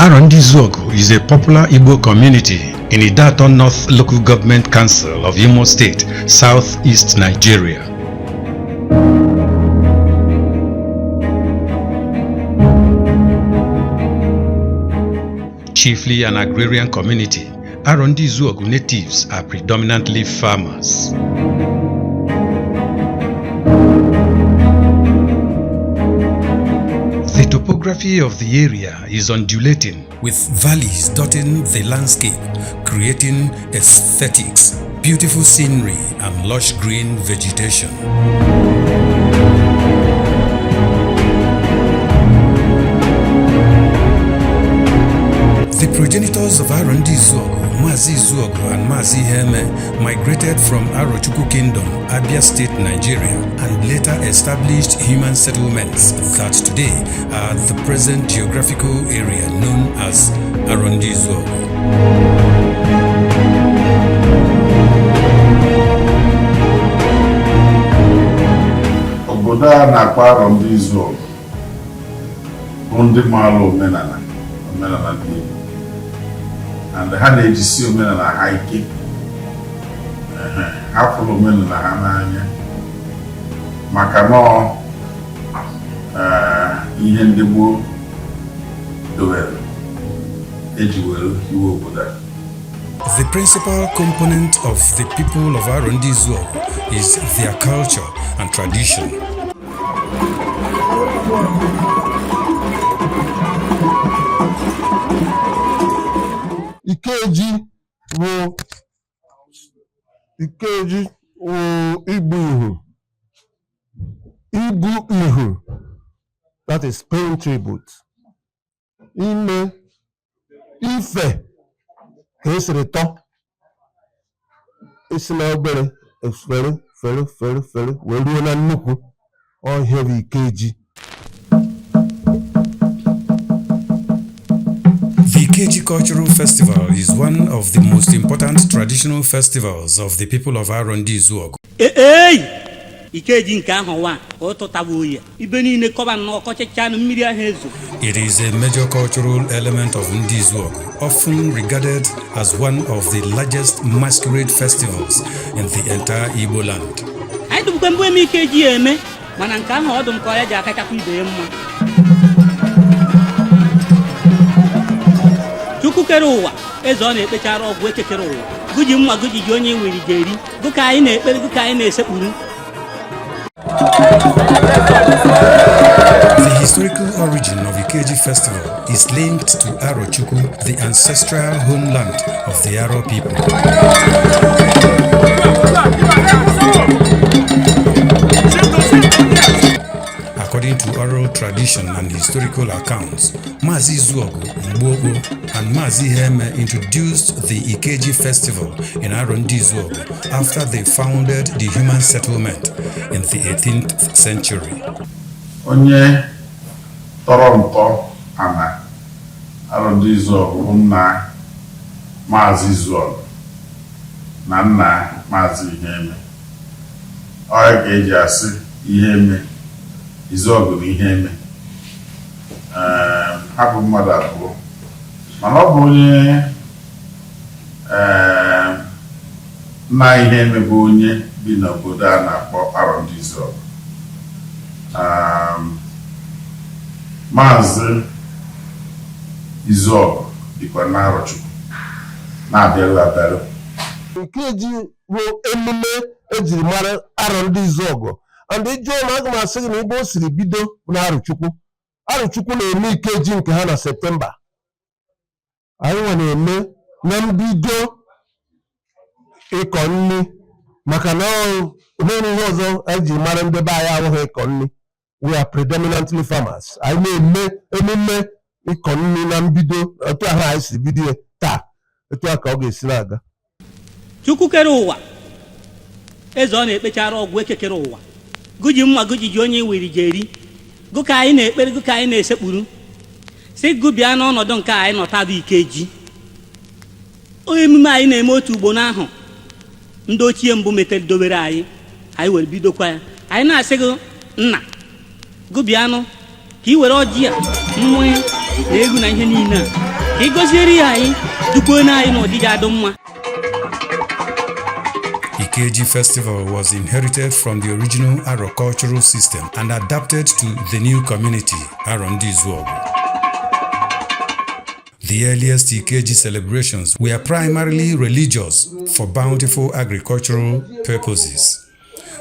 Arondizuogu is a popular Igbo community in Ideato North Local Government Council of Imo State, Southeast Nigeria. Chiefly an agrarian community, Arondizuogu natives are predominantly farmers. The topography of the area is undulating, with valleys dotting the landscape, creating aesthetics, beautiful scenery, and lush green vegetation. The progenitors of Arondizuogu, Mazi Izuogu and Mazi Iheme, migrated from Arochukwu Kingdom, Abia State, Nigeria, and later established human settlements that today are the present geographical area known as Arondizuogu. Obodo a na-akpọ Arọndịzuọgụ bụ ndị maara omenala, omenala ndị Igbo, and ha na-ejisi omenala ha ike. Ehe, ha fụrụ omenala ha n'anya maka nọọ ihe ndị gboo dowere eji were hiwe obodo a. The principal component of the people of Arondizuogu is their culture and tradition. Ikeji bụ Ikeji wụ igbu ihu, ibu ihu, that is paying tribute, ime ife ka esiri tọ esi na obere fere fere fere fere wee ruo na nnukwu ọhịa bụ Ikeji. The Ikeji Cultural Festival is one of the most important traditional festivals of the people of Arondizuogu. Ei, Ikeji nke ahụ wa ụtụtaba oyi ibe niile kọba nnọọ kọchachanụ mmiri ahụ ezo. It is a major cultural element of Ndizuogu, often regarded as one of the largest masquerade festivals in the entire Igbo land. Anyị dụbukwa mbụ eme Ikeji ya eme, mana nke ahụ ọdụ m ka ọ ya ji akachakwa ibe ya mma. Chukwu kere ụwa, eze ọ na-ekpechara ọgwụ ekekere ụwa, gụji mma gụji ji onye nwere ji eri gụ ka anyị na-ekpere, gụ ka anyị na-esekpuru. The historical origin of Ikeji Festival is linked to Arochukwu, the ancestral homeland of the Aro people. According to oral tradition and historical accounts, Mazi Izuogu Mgbogbo and Mazi Iheme introduced the Ikeji Festival in Arondizuogu after they founded the human settlement in the 18th century. Onye tọrọ ntọ ana Arọndịzuọgụ bụ nna Maazị Izuọgụ na nna Maazị Iheme. Ọ ya ka eji asị Iheme Izuọgụ na Iheme. Ha bụ mmadụ abụọ, mana ọ bụ onye nna Iheme bụ onye bi n'obodo a na-akpọ Arọndịzuọgụ. Maazị Izuọgụ dịkwa n'Arọchukwu na-abịaru abịaru. Ikeji bụ emume ejiri mara Arọndịzuọgụ, and ịjụọ m, aga m asị gị na ebe o siri bido bụ na Arọchukwu. Arọchukwu na-eme Ikeji nke ha na Septemba. Anyị nwe na-eme na mbido ịkọ nri, maka na onwere ihe ọzọ anyị ji mara ndị be anyị abụghị ịkọ nri. We are predominantly farmers. Anyị na-eme emume ịkọ nri na mbido. Otu ahụ anyị si bido ya taa, etu a ka ọ ga-esi na-aga. Chukwu kere ụwa, eze ọ na-ekpechara ọgwụ ekekere ụwa, gụji mma gụji ji onye wiri ji eri gụ ka anyị na-ekpere, gụ ka anyị na-esekpuru, si gụ bịa n'ọnọdụ nke a anyị nọta bụ Ikeji. Emume anyị na-eme otu ugbo n'ahụ ndị ochie mbụ metere dobere anyị, anyị were bidokwa ya. Anyị na-asị gị, nna, gụbịanụ ka ị were ọjị a, mmanya na egwu na ihe niile a. Ka ị gọziere ya anyị, dukwuo na anyị n'ụdị adụ mma. Ikeji Festival was inherited from the original Aro cultural system and adapted to the new community, Arondizuogu. The earliest Ikeji celebrations were primarily religious for bountiful agricultural purposes.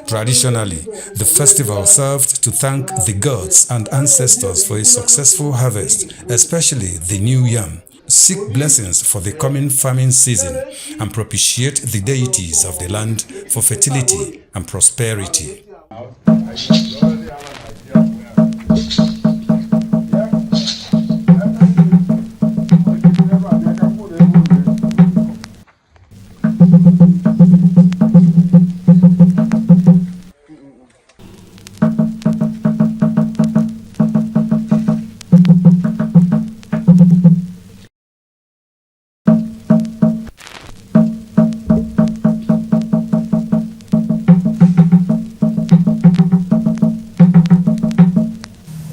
Traditionally, the festival served to thank the gods and ancestors for a successful harvest, especially the new yam, seek blessings for the coming farming season, and propitiate the deities of the land for fertility and prosperity.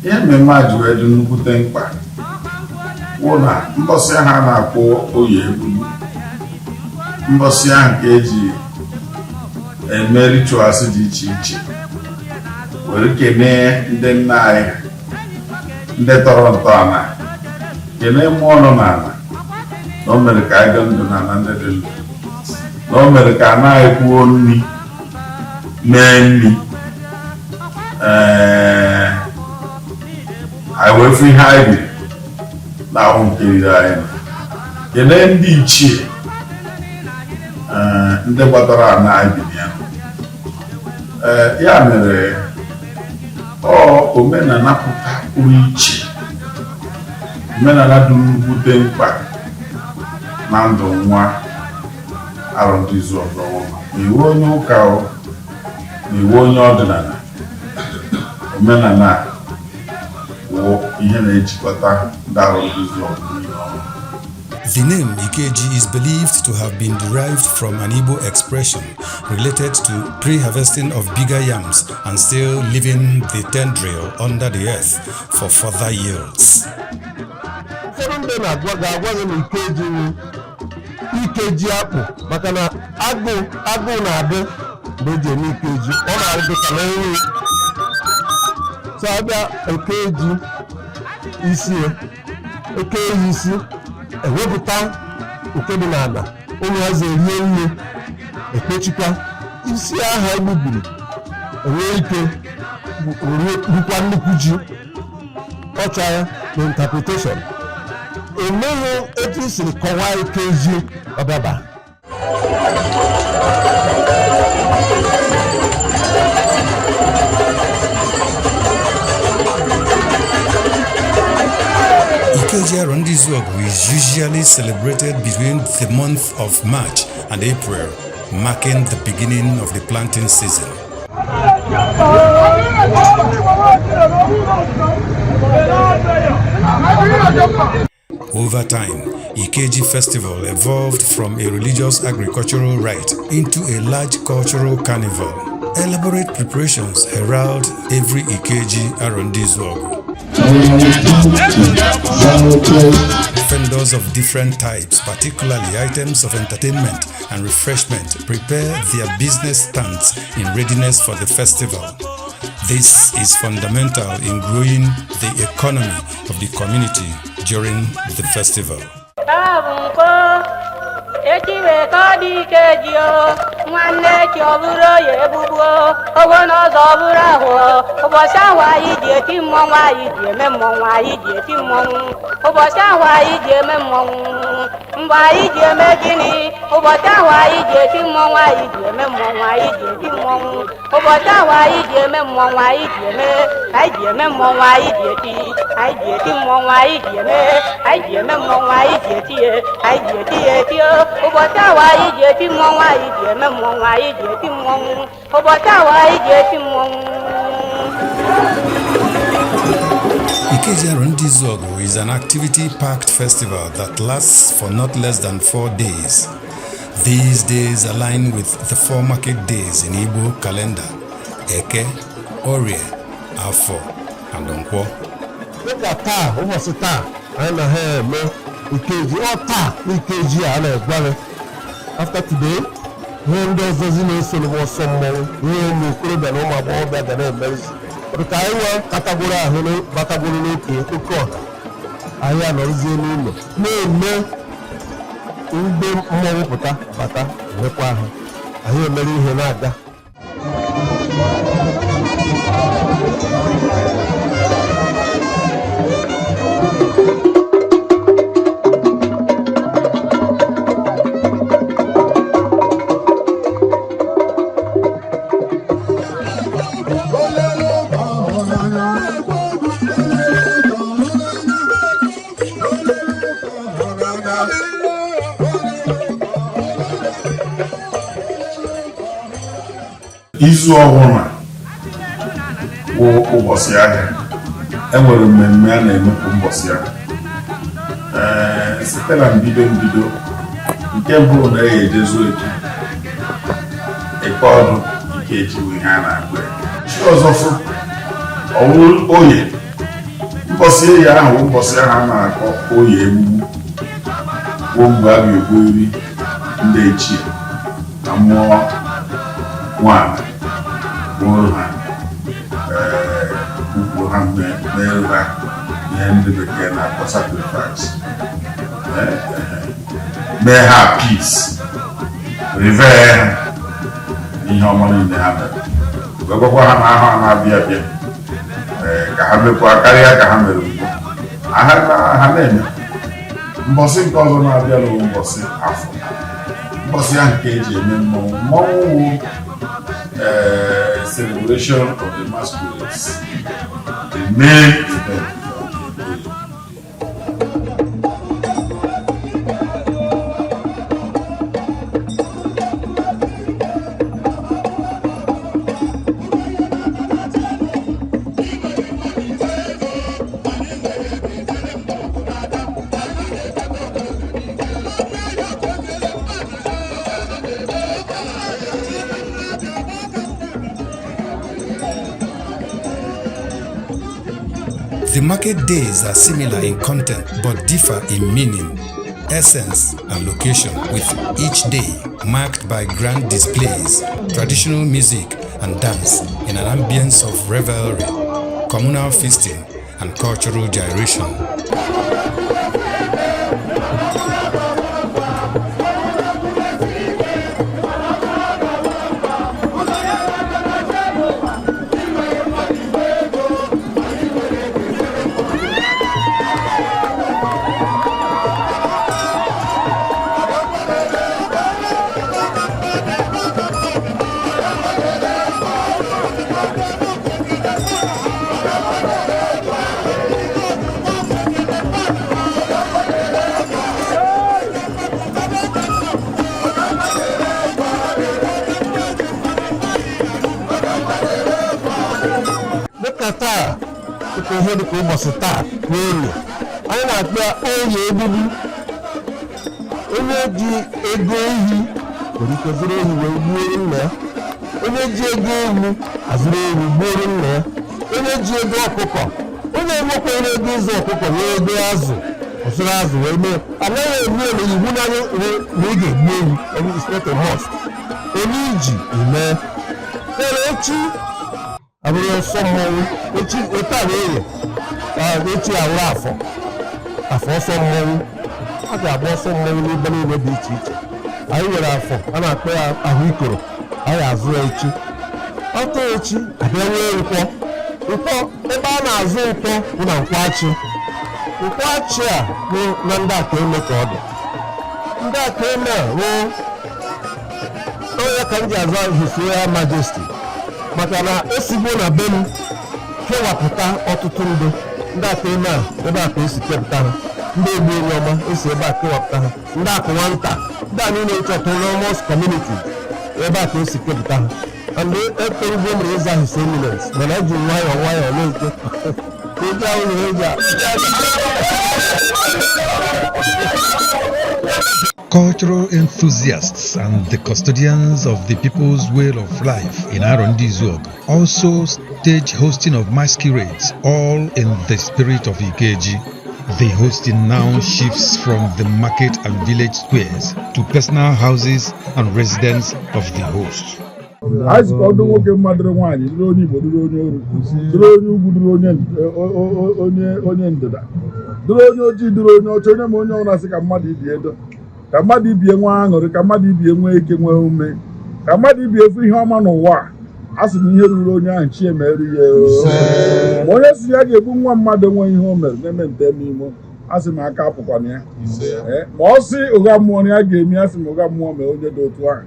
Ihe mmemme a ji wee dị nnukwute mkpa wụ na mbọsị ahụ a na-akpọ oyi egbulu, mbọsị ahụ ka eji eme rituals dị iche iche were kenee ndị nna anyị, ndị tọrọ ntọala, kenee mmụọ nọ n'ala na o mere ka anyị dị ndụ n'ala ndị dị ndụ, na o mere ka ana anyị kwuo nri mee nri. Ee, anyị wee fụ ihe anyị riri na ahụ nke riri anyị nọ. Kelee ndị ichie, ee, ndị gbatara ana anyị bi na ya. Ee, ya mere ọ omenala pụta pụrụ iche, omenala dị nnukwute mkpa na ndụ nwa Arọndịzuọgụ ọbụla, ma iwu onye ụka o, ma iwu onye ọdịnala. Omenala a wụ ihe na-ejikọta ndị Arọndịzuọgụ niile ọnụ. The name Ikeji is believed to have been derived from an Igbo expression related to pre-harvesting of bigger yams and still leaving the tendril under the earth for further yields. Ụfọdụ ndị na-agwa ga-agwa gị na ikeji wụ ikeji akpụ, maka na agụụ na-adị mgbe eji eme ikeji. Ọ na-adị ka na nri so abịa ekeji isi, eke ya isi, ewepụta nke dị n'ala, ụmụazị erie nne, ekpechikwa isi ahụ egbubiri, enwee ike rukwa nnukwu ji ọcha ya. Na interpretation emeghị etu i siri kọwaa ikeji ọdaba. Ikeji Arondizuogu is usually celebrated between the month of March and April, marking the beginning of the planting season. Over time, Ikeji Festival evolved from a religious agricultural rite into a large cultural carnival. Elaborate preparations herald every Ikeji Arondizuogu. Vendors of different types, particularly items of entertainment and refreshment, prepare their business stands in readiness for the festival. This is fundamental in growing the economy of the community during the festival. Taa bụ nkwọ, echi wee ka ọ dị ikeji o, nwanne echi ọ bụrụ oye egbugbuo, ogo n'ọzọ ọ bụrụ ahụ. Ụbọchị ahụ anyị ji eti mmọnwụ, anyị ji eme mmọnwụ, anyị ji eti mmọnwụ. Ụbọchị ahụ anyị ji eme mmọnwụ, mgbe anyị ji eme gịnị? Ụbọchị ahụ anyị ji eti mmọnwụ, anyị ji eme mmọnwụ, anyị ji eti mmọnwụ. Ụbọchị ahụ anyị ji eme mmọnwụ, anyị ji eme, anyị ji eme mmọnwụ, anyị ji eti, anyị ji eti mmọnwụ, anyị ji eme, anyị ji eme mmọnwụ, anyị ji eti ya, anyị ji eti ya eti o. Ụbọchị ahụ anyị ji eti mmọnwụ, anyị ji eme mmọnwụ, anyị ji eti mmọnwụ. Ụbọchị ahụ anyị ji eti mmọnwụ. Ikeji Arondizuogu is an activity-packed festival that lasts for not less than 4 days. These days align with the four market days in Igbo calendar: Eke, Orie, Afo, and Nkwo. Dịka taa, ụbọchị taa anyị na ha eme Ikeji. Ọ taa n'Ikeji a na-egwa gị, after today, ihe ndị ọzọzi na-eso bụ ọsọ mmọnwụ, ihe ụmụ okorobịa na ụmụ agbọghọbịa ga na-emezi. Ka anyị nwee katagoro ahụ batagoro n'oke oke ọha, anyị anọrọzie n'ụlọ na-eme ndị mmọnwụ pụta bata, emekwa ha, anyị emere ihe na-aga. Izu ọbụla bụ ụbọchị ahịa, enwere mmemme a na-eme kwa ụbọchị ahụ. Ee, site na mbido mbido nke mbụ na eya ejezu eke eke ọdụ Ikeji bụ ihe a na-akpọ ya. Chi ọzọ fụ ọwụ oye, mbọsị eyi ahụ bụ mbọsị ahụ a na-akpọ oye egbugbu, bụ mgbe a ga-egbu eri ndị ichie na mmụọ nwanyị bụrụ ha, ukwu ha, mere ha ihe ndị bekee na-akpọ sacrifice, mee ha peace, revere ha n'ihe ọma niile ha mere, wee gwakwa ha na ahụ a na-abịa abịa ka ha mekwa karịa ka ha mere mbụ. Ha na-eme mbọsị nke ọzọ na-abịa n'ụwa, mbọsị afọ, mbọsị ahụ ka eji eme mmọnwụ. Mmọnwụ wụ celebration of the masquerades, the main event. The market days are similar in content but differ in meaning, essence, and location, with each day marked by grand displays, traditional music, and dance in an ambience of revelry, communal feasting, and cultural gyration. Dịka taa, dịka ihe dịka ụbọchị taa n'orie, anyị na-akpọ ya orie egbugbu. Onye ji ego ehi nwere ike zụrụ ehi wee gbuoro nna ya, onye ji ego ewu azụrụ ewu gbuoro nna ya, onye ji ego ọkụkọ, onye enwekwara ego ịzụ ọkụkọ nwee ego azụ, ọzụrụ azụ wee mee. Anaghị egbu elu iwu n'anya na ị ga-egbu ewu. It's not a must. Onye iji eme mere echi abụrụ ọsọ mmọnwụ. Echi taa na orie, echi awụrụ afọ, afọ ọsọ mmọnwụ. A ga-agba ọsọ mmọnwụ n'ebe niile dị iche iche. Anyị nwere afọ a na-akpọ ya ahụ ikoro, anyị azụ ya echi. Ọtọ echi abịa nwee nkwọ. Nkwọ, ebe a na-azụ nkwọ bụ na Nkwọachị. Nkwọachị a bụ na ndị aka eme ka ọ dị ndị aka eme a bụ onye ka m ji azụ His Royal Majesty, maka na esigbo na be m kewapụta ọtụtụ ndị aka eme a. Ebe a ka esi kepụta ha. Ndị egbu onye ọma esi ebe a kewapụta ha, ndị akụ nwata, ndị a niile ịchọ autonomous community, ebe a ka esi kepụta ha. And etorugo mere ịza His Eminence, mana eji nwayọọ nwayọọ na-eje eji ahụ na eji. Cultural enthusiasts and the custodians of the people's way of life in Arondizuogu also stage hosting of masquerades, all in the spirit of Ikeji. The hosting now shifts from the market and village squares to personal houses and residence of the host. Anyị sị ka ọdụ nwoke mma, dịrị nwaanyị, dịrị onye Igbo, dịrị onye oru, dịrị onye ugwu, dịrị onye ndịda, dịrị onye ojii, dịrị onye ọcha, onye ma onye ọbụla sị ka mmadụ ibie edo, ka mmadụ ibie nwee aṅụrị, ka mmadụ ibie nwee ike, nwee ume, ka mmadụ ibie efu ihe ọma n'ụwa a. A sị na ihe ruru onye ahụ, chi emerụ ya oo. Ma onye si ya ga-egbu nwa mmadụ enwe ihe o mere na-eme nte eme imo, a sị m aka apụkwana ya. Ee, ma ọ sị ụgha mmụọ na ya ga-eme ya, sị m ụgha mmụọ mee onye dị otu ahụ.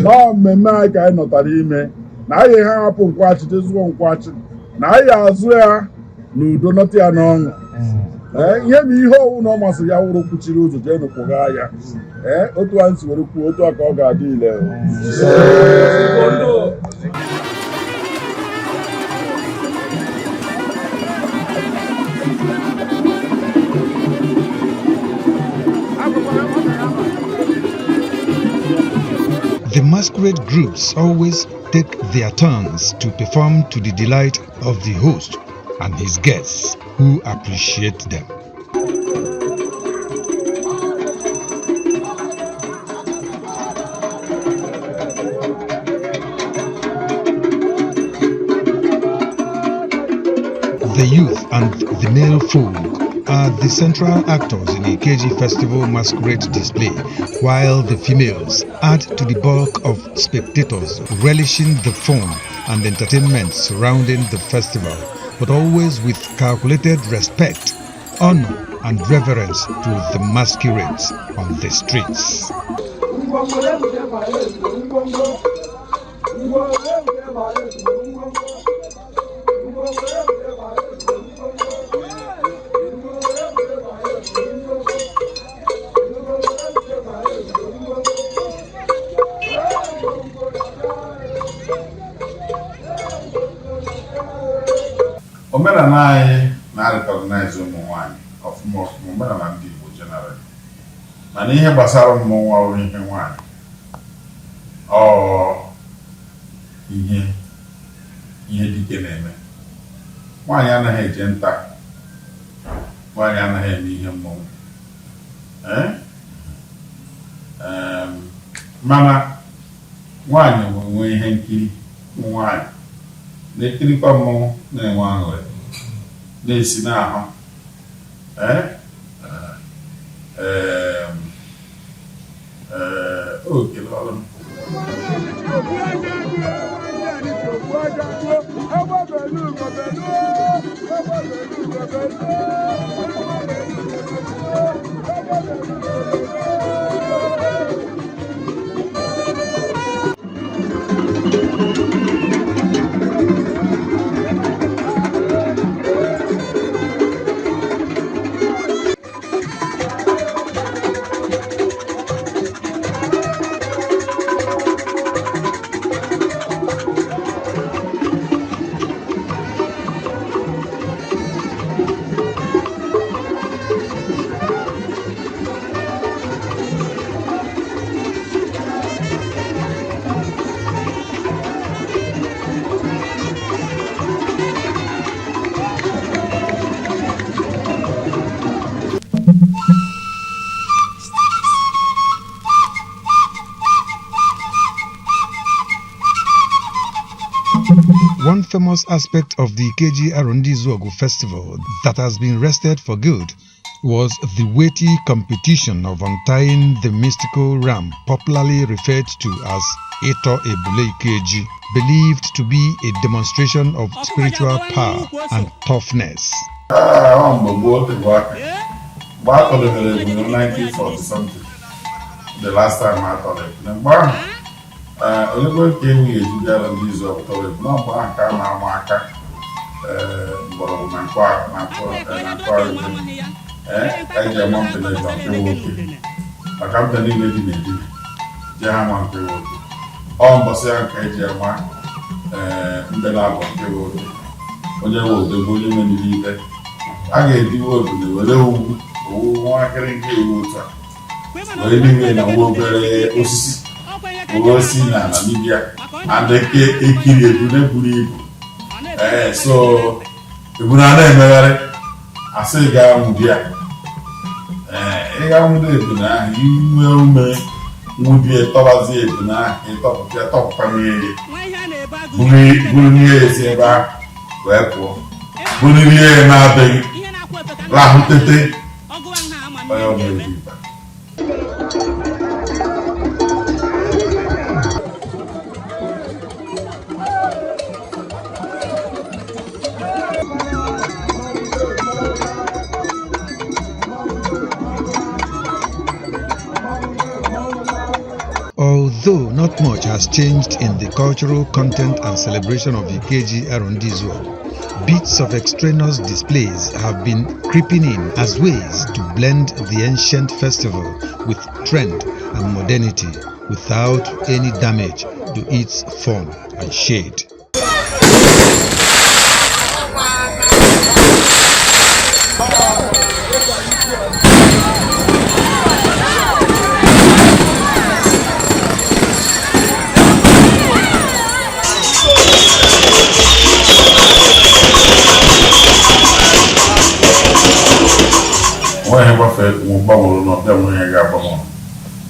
Nọọ mmemme anyị ka anyị nọtara ime na anyị ha hapụ nkwachi je zụọ nkwachi na anyị azụ ya n'udo, nọta ya n'ọṅụ. Ee, ihe ma ihe ọwụ na ọ masịrị ya wụrụ kwuchiri ụzọ jee nụkwụgha ya. Ee, otu anyị si were kwuo, otu a ka ọ ga-adị ile o. The masquerade groups always take their turns to perform to the delight of the host and his guests, who appreciate them. The youth and the male folk are the central actors in the Ikeji Festival masquerade display, while the females add to the bulk of spectators relishing the fun and entertainment surrounding the festival, but always with calculated respect, honor, and reverence to the masquerades on the streets. Omenala anyị na-recognize ụmụ nwanyị ọfụma ọfụma, omenala ndị Igbo general, mana ihe gbasara mmọnwụ ọrụ ihe nwanyị, ọ ihe dike na-eme. Nwaanyị anaghị eje nta, nwaanyị anaghị eme ihe mmọnwụ. Ee? Mana nwaanyị nwe ihe nkiri, ụmụ nwaanyị na-ekirikwa mmọnwụ, na-enwe aṅụrị, na-esi n'ahụ. Ee? Ee, o kelere m. One famous aspect of the Ikeji Arondizuogu festival that has been wrested for good was the weighty competition of untying the mystical ram popularly referred to as Ito Ebule Ikeji, believed to be a demonstration of spiritual power and toughness. Ee, ọ mgbe gboo tegbo aka, mgbe a tọlebere ebule 1940 something, the last time a tọrọ ebule mgbe ahụ, ee, olekwe ka ewu ga-eji bịara ndị izu ọtọrọ ebule. Ọ mgbe ahụ ka a na-ama aka, ee, mgbọrọgwụ na nkwa na nkwa ebule, ee, ka eji ama mbe na nke nwoke, maka mbe niile dị n'edina ji ha ama nke nwoke. Ọ mbọsị ahụ ka eji ama, ee, mbe na-abụ nke nwoke, onye nwe odogwu, onye meriri ibe a ga-ediwe ebule, were ugwu owu nwa akịrịka ewu otu a were niwe na nwa obere osisi, were osi na Namibia and eke ekiri ebule buru ibu. Ee, so ebule a na-emegharị, asị ga nwụdi ya. Ịga nwude ebune ahụ, inwe ume nwudie, tọbazie ebune ahụ, ịtọpụta ya, tọpụtanye ya, buru ihe esi ebe ahụ wee pụọ, bururie ya na-abịaghị rahụ tete onye ọ bụla eji. Although not much has changed in the cultural content and celebration of Ikeji Arondizuogu, bits of extraneous displays have been creeping in as ways to blend the ancient festival with trend and modernity without any damage to its form and shade. Onweghị ihe gbanwere na ọbịa, nwe ihe ga-agbanwe.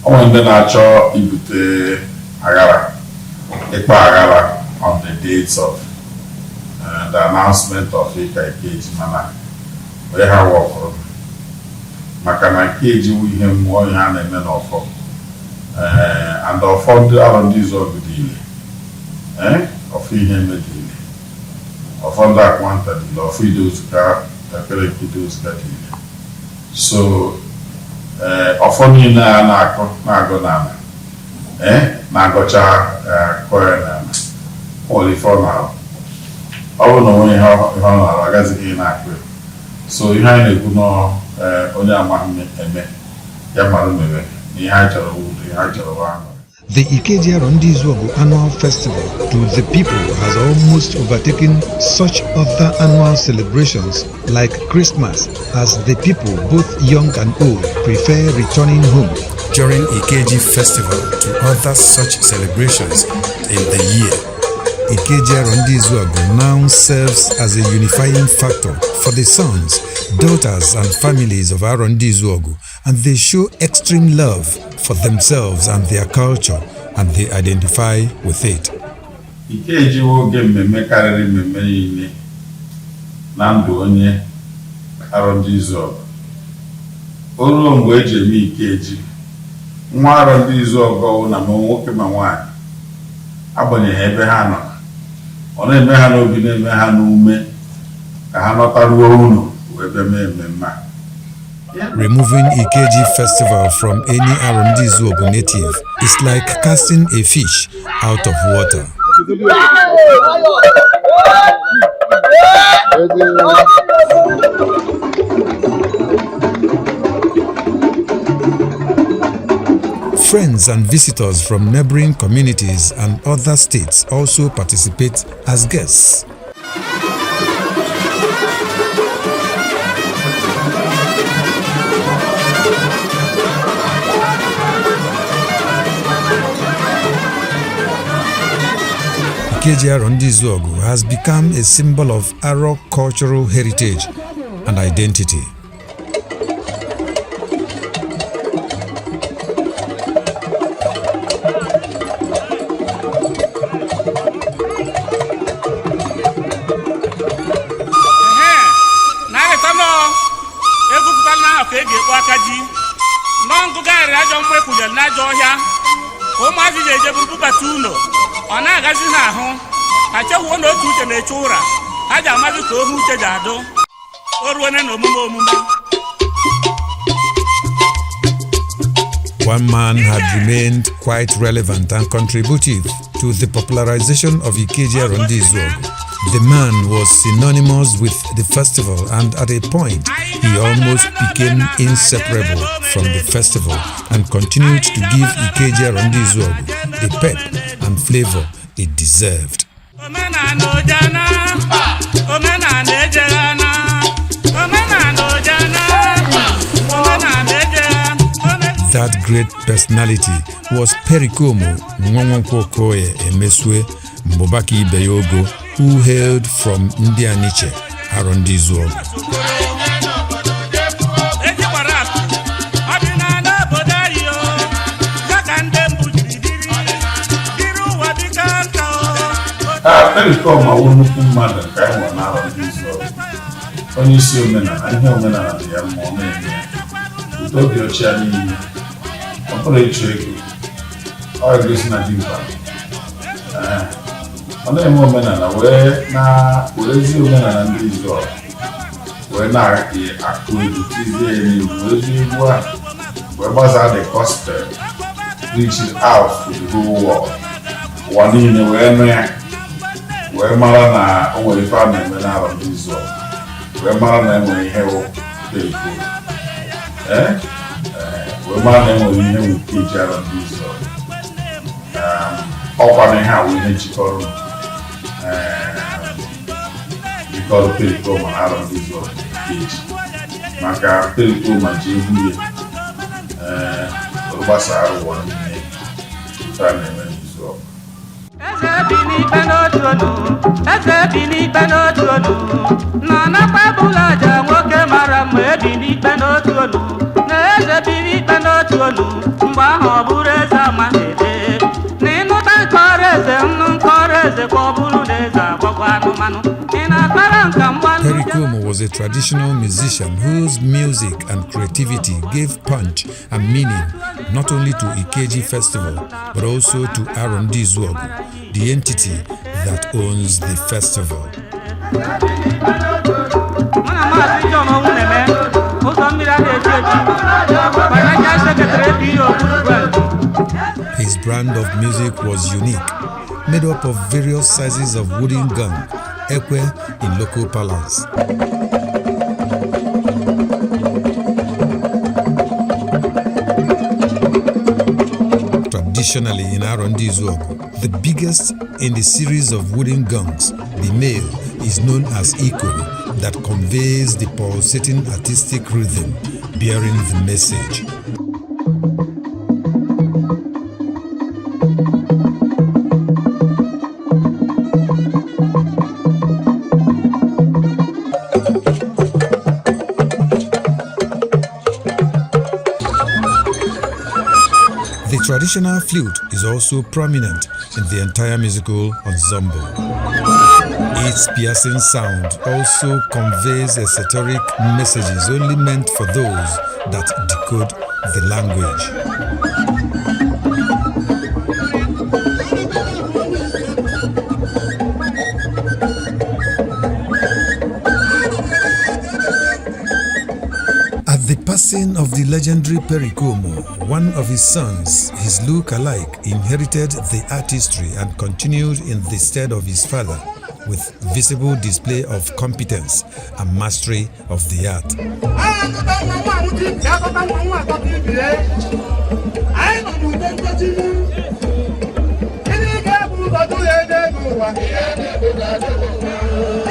O nwere ndị na-achọ ibute aghara, ịkpa aghara on the dates of the announcement of ịka Ikeji, mana onye ha wọkụrụ maka na Ikeji wụ ihe mmụọ, ihe a na-eme n'ọfọ, and ọfọ ndị Arọ Ndị Izuogu dị ile, ọfọ ihe eme dị ile, ọfọ ndị Akwanta dị ile, ọfọ Idozuka, ekpere nke Idozuka dị ile. So ọfọ niile a na-akọ na-agọ n'ala, na-agọcha akọ ya n'ala, o nwere ife ọ na-arụ. Ọ bụrụ na onwe ihe ọ na-arụ, agazighị na-akụ ya. So ihe anyị na-ekwu nọọ, onye amaghị eme ya mara mere na ihe anyị chọrọ wụ udo, ihe anyị chọrọ wụ aṅụrị. The Ikeji Arondizuogu annual festival to the people has almost overtaken such other annual celebrations like Christmas, as the people, both young and old, prefer returning home during Ikeji festival to other such celebrations in the year. Ikeji Arondizuogu now serves as a unifying factor for the sons, daughters, and families of Arondizuogu, and they show extreme love for themselves and their culture, and they identify with it. Ikeji wụ oge mmemme karịrị mmemme niile na ndụ onye Arọ Ndị Izuogu. O ruo mgbe eji eme Ikeji, nwa Arọ Ndị Izuogu ọwụ na ma nwoke ma nwaanyị, agbanyeghị ebe ha nọ, ọ na-eme ha n'obi, na-eme ha n'ume ka ha nọtaruo unu wee bịa mee mmemme a. Removing Ikeji festival from any Arondizuogu native is like casting a fish out of water. Friends and visitors from neighboring communities and other states also participate as guests. Ikeji Arondizuogu has become a symbol of Aro cultural heritage and identity. Na-arịta nọọ egwupụtala n'ahụ ka e ga-ekpu aka ji nọọ ngụgharịrị ajọ mgbe ekwunyere n'ajọ ọhịa ka ụmụazị ji ejeburu bubata ụlọ, ọ na-agazi ha ahụ, ha chewuo na otu uche na-eche ụra ha ji amazi ka ohu uche ji adụ o ruone na omume omume. One man had remained quite relevant and contributive to the popularization of Ikeji Arondizuogu. The man was synonymous with the festival, and at a point he almost became inseparable from the festival and continued to give Ikeji Arondizuogu the pep and flavor it deserved. Omenala ojana, omenala ejeghana, omenala ojana, omenala ejeghana. That great personality was Perikomo Nwanwankwo Okoye Emesue Mbubaka Ibeyogo, who hailed from Ndianiche, Arondizuogu. Ejikwara akụ ọ bụ Pericoma wụ nnukwu mmadụ nke anyị nwere n'Arọ Ndị Izuọgụ, onye isi omenala. Ihe omenala dị ya mma, ọ na-eme ya ụtọ obi ọcha ya niile. Ọ bụrụ ịchụ ego, ọ egosi na dimkpa. Ee, ọ na-eme omenala wee na werezie omenala ndị Izuọgụ wee na-akụ egwu, tizie ya n'egwu, werezie egwu ahụ wee gbasaa the gospel, reach it out to the whole world. Ụwa niile wee nụ ya, wee mara na o nwere ife a na-eme n'Arọ Ndị Izuọgụ, wee mara na enwere ihe wụ Pericoma, ee, wee mara na enwere ihe wụ Ikeji Arọ Ndị Izuọgụ. Ọkwa na ihe a wụ ihe jikọrọ Pericoma na Arọ Ndị Izuọgụ Ikeji, maka Pericoma ji egwu ya, ee, wee gbasara ụwa niile ife a na-eme n'Izuọgụ. Eze bi n'ikpe n'otu onu, eze bi n'ikpe n'otu onu na anakwa bụla aja. Nwoke mara mma, ebi n'ikpe n'otu onu na eze biri ikpe n'otu onu. Mgbe ahụ ọ bụrụ eze amaghị ede na ịnụta nke ọrụ eze nnu nke ọrụ eze ka ọ bụrụ na eze agbagwa anụmanụ ị na-akpara nka mgbanụ. Pericoma was a traditional musician whose music and creativity gave punch and meaning not only to Ikeji Festival but also to Arondi Izuogu, the entity that owns the festival. Mụ na Maazị John Onwuneme, ụzọ mmiri a na-eji eji, financial secretary APO Group. His brand of music was unique, made up of various sizes of wooden gong, ekwe in local parlance. Traditionally in Arondi Izuogu, the biggest in the series of wooden gongs, the male, is known as Ikoro, that conveys the pulsating artistic rhythm bearing the message. The traditional flute is also prominent in the entire musical ensemble. Its piercing sound also conveys esoteric messages only meant for those that decode the language. At the passing of the legendary Pericoma, one of his sons, his look-alike, inherited the artistry and continued in the stead of his father with visible display of competence and mastery of the art. Anyị akọta nwa nwa ahụ ji akọta nwa nwa akọta ibie. Anyị nọ n'udo nkochi. Gịnị ga-ebu ụzọ jụ ya ede n'ụwa?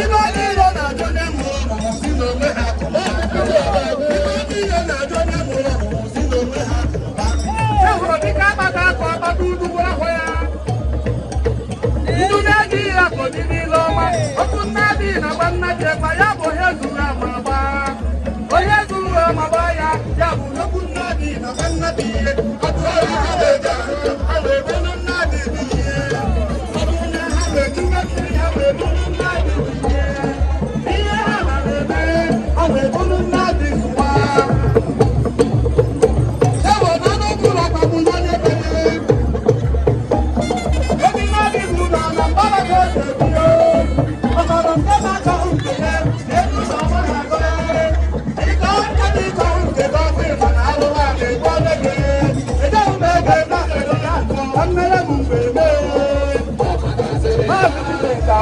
Ibe niile na-ajụ onye mụrụ ọmụmụ si n'onwe ha. Ibe niile na-ajụ onye mụrụ ọmụmụ si n'onwe ha. E hụrụ dịka akpata akụ akpata udu gwara ahụ ya. Ndụ na-ejighị ya ka oji niile ọma. Okwu nna adịghị na gba nna ji ekpa ya bụ onye zuru ama agba. Onye zuru ama gba ya, ya bụ n'okwu nna adịghị na gba nna dị ihe. Ọ bụrụ na ha na-eji ahụ, ha na-ebulu nna adịghị ihe. Ọ bụrụ na ha na-ejuwe mmiri, ha na-ebulu nna adịghị ihe. Ihe ha na-eme, ọ na-ebulu nna adịghị ụwa. Ewe na n'okwu akpagbu ya na-ekpere. Ebi na-adịghị ụlọ na mbara ka esi ebi o. Ọzọrọ nke na-achọghị nke ya, elu ụzọ ọma na-agọ ya. Ịkọ nke dị ịchọghị nke gị ọkụ ịma na alụrụ a na-egbu onye gị. Ejeghị m ege na-ere ya nkọ, mmere m mgbe mee. Maazị Chidinka,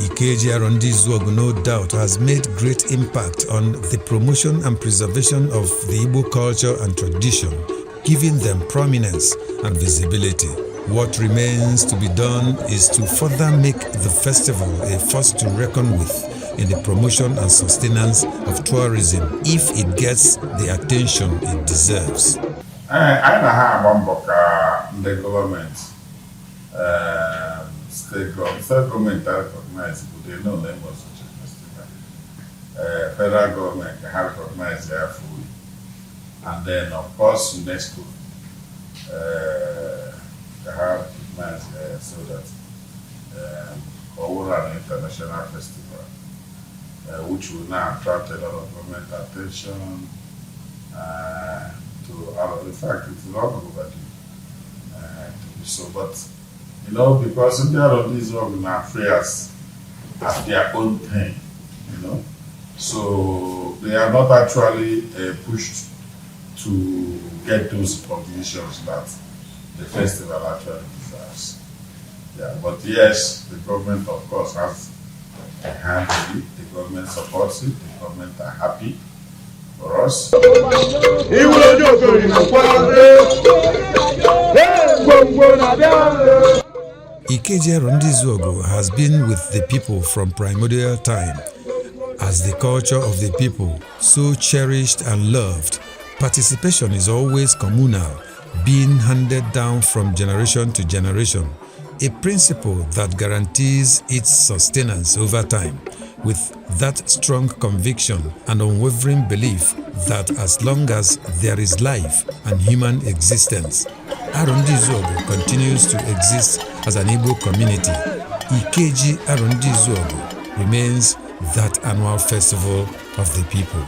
Ikeji Arondi Izuogu no doubt has made great impact on the promotion and preservation of the Igbo culture and tradition, giving them prominence and visibility. What remains to be done is to further make the festival a force to reckon with in the promotion and sustenance of tourism if it gets the attention it deserves. Ee, anyị na ha agba mbọ ka ndị gọọmenti, state gọọmenti recognize bụ they know na enwere such a festival. Federal gọọmenti ka ha recognize ya fully. And then, of course, UNESCO ka ha recognize so that ka ọ wụrụ an international festival, which will now attract a lot of government attention to in fact, it is all overdue to be so. But because ndị Arondizuogu na affairs as their own thing, so they are not actually pushed to get those recognitions that the festival actually deserves. Yeah, but yes, the government, of course, has a hand in it. The government supports it. The government are happy for us. Iwuru onye okori na-akwa ee ngwongwo na-abịa. Ikeji Arondizuogu has been with the people from primordial time. As the culture of the people, so cherished and loved, participation is always communal, being handed down from generation to generation, a principle that guarantees its sustenance over time, with that strong conviction and unwavering belief that as long as there is life and human existence, Arondizuogu continues to exist as an Igbo community. Ikeji Arondizuogu remains that annual festival of the people.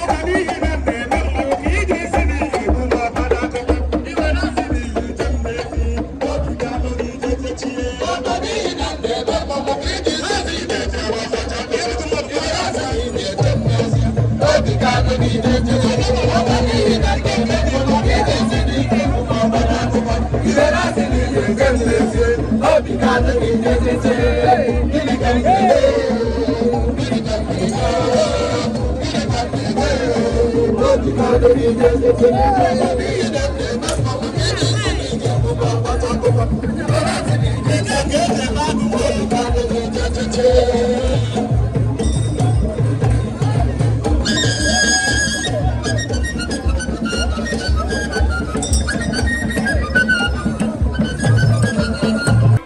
Ọka n'ihi na m na-eme mmanwụ ka ị ga-esi n'ihi ibu m ọka n'akụkọ iwe na-asị n'ihi ije m na-esi obi ga-anọ n'ije chechie ọka n'ihi na m na-eme mmanwụ ka ị ga-esi n'ihi eje iwe na-asị n'ihi eje m na-esi obi ga-anọ n'ije chechie ọka n'ihi na m na-eme mmanwụ ka ị ga-esi n'ihi ibu m ọka n'akụkọ iwe na-asị n'ihi eje m na-esi obi ga-anọ n'ije chechie. Gịnị ka m ga-eme? Gịnị ka m ga-eme? Gịnị ka m ga-eme? Obi ga-anọ n'ije chechie ọka n'ihi na m na-eme mmanwụ ka ị ga-esi n'ihi ibu m ọka n'akụkọ iwe na-asị n'ihi eje m obi ga-anọ n'ije chechie.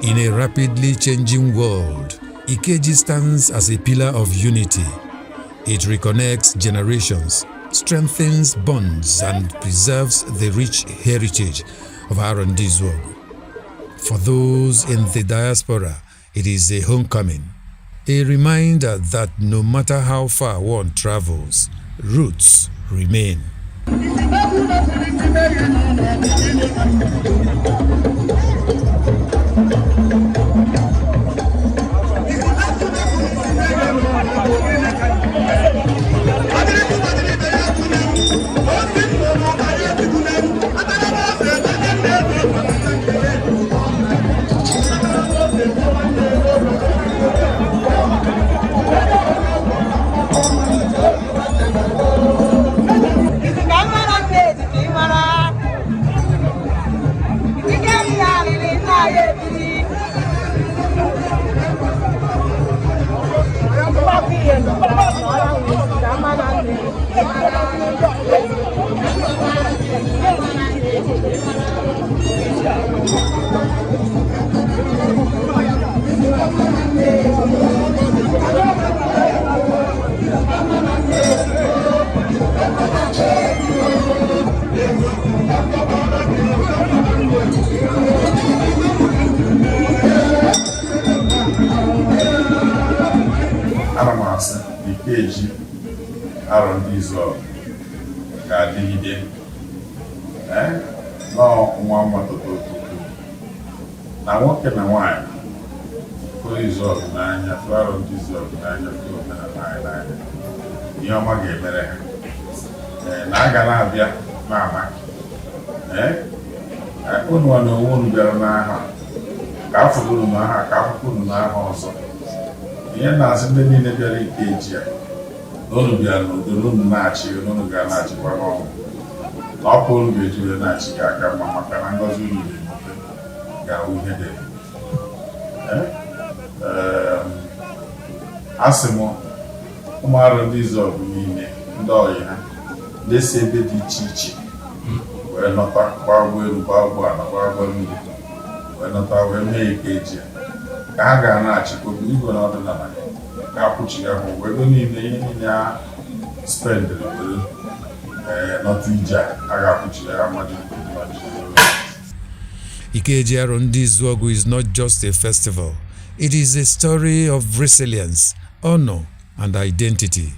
In a rapidly changing world, Ikeji stands as a pillar of unity. It reconnects generations, strengthens bonds, and preserves the rich heritage of Arondizuogu. For those in the diaspora, it is a homecoming, a reminder that no matter how far one travels, roots remain. Ka mara steeti ka ị mara ike m ya alịrị nna ya ebiri ka mara steeti. Ana m asị na Ikeji Arondizuogu ga-adịgide ee nọọ nwa nwa toto toto na nwoke na nwanyị fụrụ Izuogu n'anya, fụrụ Arondizuogu n'anya, fụrụ omenala anyị n'anya, ihe ọma ga-emere ha ee na aga na-abịa na-ama ee unu na onwe unu bịara n'aha ka afọ unu n'aha ka akwụkwọ unu n'aha ọzọ. Ihe na-asị ndị niile bịara Ikeji a na unu bịara n'udo, na unu na-achị, na unu ga na-achịkwa n'ọnwụ na ọkụ unu ga-eji wee na-achị ga-aka mma, maka na ngọzi unu ga-enweta ga-awụ ihe dị ebube. Ee, asị m ụmụ Arondizuogu niile, ndị ọyị ha, ndị si ebe dị iche iche wee nọta, gbaa ụgbọelu, gbaa ụgbọala, gbaa ụgbọ mmiri wee nọta wee mee Ikeji a, ka ha ga na-achịkwa igwe na ọdịnala ga-akwụchiga ha ụgwọ ego niile, ihe niile ha spendịrị were. Ee, nọta ije a, a ga-akwụchiri ha mmaji mmaji. Ikeji Arondizuogu is not just a festival. It is a story of resilience, honor, and identity.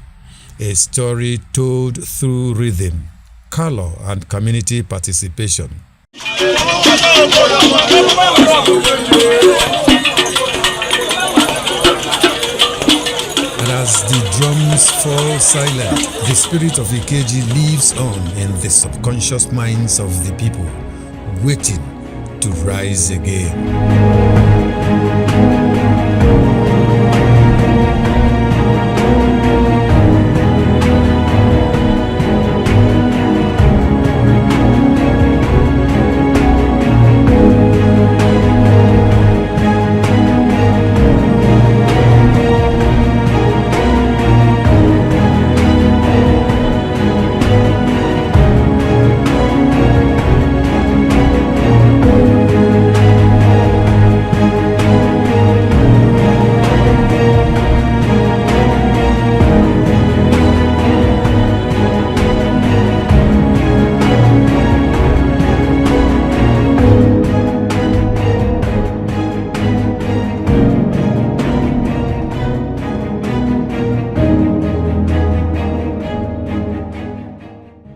A story told through rhythm, color, and community participation. And as the drums fall silent, the spirit of Ikeji lives on in the subconscious minds of the people, waiting to rise again.